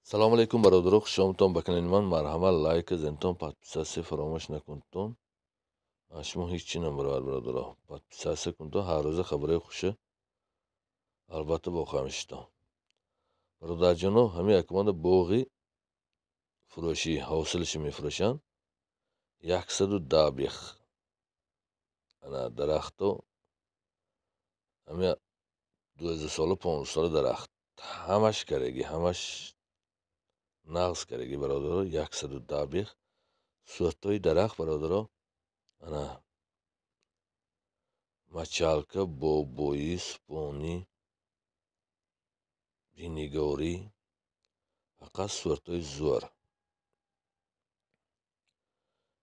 Салом алейкум, бародаро, хушомадтон ба канали ман. Марҳамат, лайк зентон, подписаться фаромӯш накунтон. Шумо ҳеҷ чӣ намебаровад, бародаро. Подписаться кунтон, ҳар рӯза хабарои хуша албатта бохоҳам шитон. Бародарҷоно, ҳамин якуманда боғи фурӯшӣ ҳосилашо мефурӯшанд. 110 бех. Ана дарахто ҳамин 12 сола, 15 сола дарахт. Ҳамаш караги, ҳамаш нағз караги, бародаро, 110 бех. Суратҳои дарахт, бародаро, ана мачалка, бобоӣ, супонӣ, бинигорӣ, фақат суратҳои зӯр.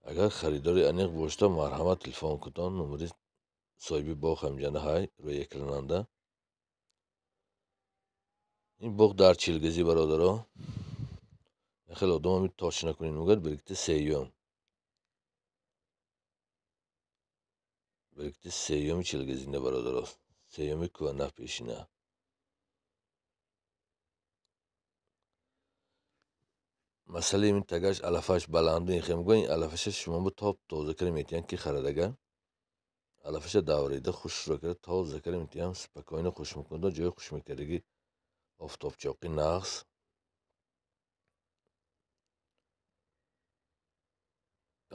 Агар харидори аниқ бошад, марҳамат, телефон кунтон. Номери соҳиби боғ ҳамҷанда ҳай рӯи экрананда. Ин боғ дар Чилгизӣ, бародаро. Хеле одам ҳамин точ накунед, мегӯяд берикти сеюм. Берикти сеюми Чилгизинда, бародаро. Сеюми кӯҳна пешина. Масъалаи ин тагаш алафаш баланду ин хел мегӯянд, ин алафаша шумо бо топ тоза карда метиҳанд, ки харадага. Алафаша даврида хушро карда тоза карда метиҳанд, спокойно хуш мекунад, ҷои хуш мекардаги офтобчоқи нағз.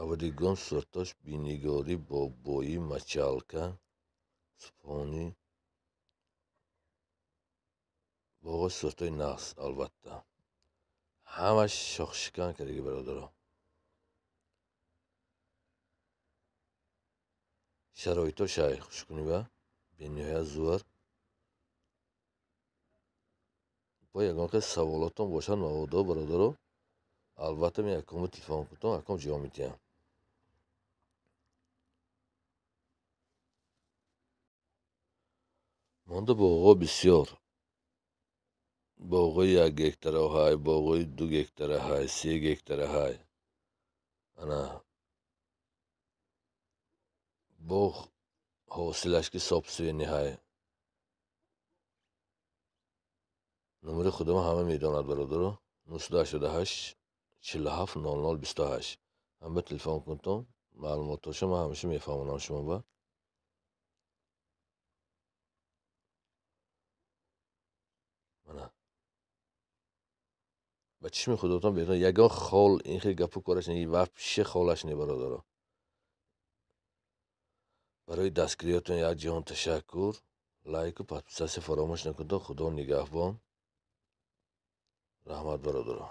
Аввалигон суратош бинигорӣ, бобоӣ, мачалка, супонӣ. Боғош суратҳои нағз, албатта. Ҳамаш шохшикан кардаги, бародаро. Шароитош ҳай хушкунӣ ба бениҳоят зӯр. Бо ягон хел саволотон бошад, маводо, бародаро, албатта мен якому телефон кунтон, яком ҷавоб медиҳам. Монда боғҳо бисёр. Боғҳои 1 гектара ҳай, боғҳои 2 гектара ҳай, 3 гектара ҳай. Ана боғ ҳосилаш ки собственный ҳай. Номери худама ҳама медонад, бародаро. 988 47 00 28. Ҳама телефон кунтон, маълумотҳоша ман ҳамеша мефаҳмонам шумо ба. Мана. Ба чишми худотон беҳтар, ягон хол ин хел гапу кораш не, вообще холаш не, бародаро. Барои дастгириятон як ҷаҳон ташаккур. Лайку подписаться фаромӯш накунед. Худо нигаҳбон. Раҳмат, бародаро.